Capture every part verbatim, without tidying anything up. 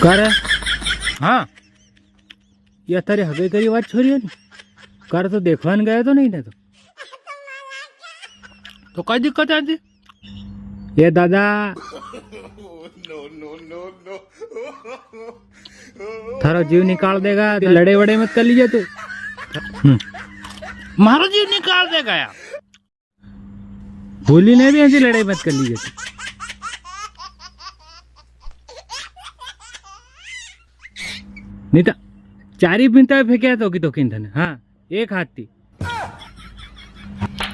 का रे? हाँ, या थारी हगई करी बात छोरी है नी? का रे, तो देखवान गया तो नहीं ना तो? तो कई दिक्कत आती? ये दादा, थारो जीव निकाल देगा, तू लड़े वड़े मत कर लीजे तू। हम्म। मारो जीव निकाल देगा यार। भूली ने भी ऐसी लड़ाई मत कर लीजे तू। नी तो चारी बिनता फेंक्या तो की तो किन थने। हाँ, एक हाथ थी।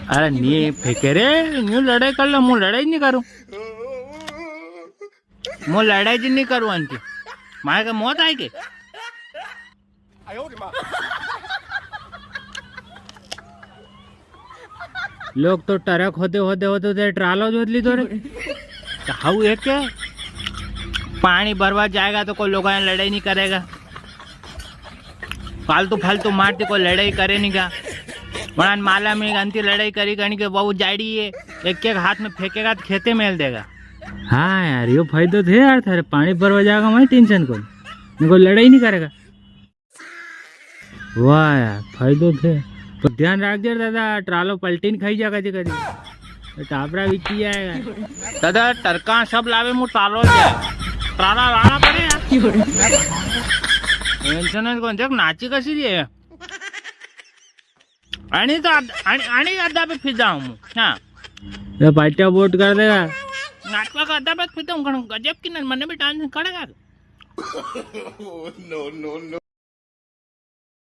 अरे नी फेंके रे, न्यू लड़ाई कर लो, मु लड़ाई नी करूँ। मु लड़ाई जी नी करूँ आंटी। मारे के मौत आई के? लोग तो ट्रक होते, होते, होते, होते ट्रालो जोत ली तो रे। तो हाउ है क्या? पानी भरवा जाएगा तो कोई लोगों ने लड़ाई नी करेगा। फालतू, फालतू मारती कोई लड़ाई करे नी का। वरना माला में अंति लड़ाई करी करनी के वो जाड़ी है। एक, एक हाथ में फेंकेगा तो खेते मेल देगा। हाँ यार, यो फायदो थे यार थारे। पानी भरवा जाएगा, वहीं टेंशन को। नी कोई लड़ाई नी करेगा। वाह यार, फायदो थे। पर ध्यान राख दे दादा, ट्रालो पलटी न खाई जा कदी कदी। तो टापरा बिकी जाएगा। दादा, टरका सब लावे, मु ट्रालो ले। ट्राला लाना पड़े यार। टेंशन है कौन, देख नाची कसी री है। अणी तो अद-, अणी, अणी अद्दा पे फिदा हूँ मु। हाँ। ये पाटिया बोट कर देगा। नाचवा का अद्दा पे फिदा हूँ, गजब की न, मने भी डांस करेगा।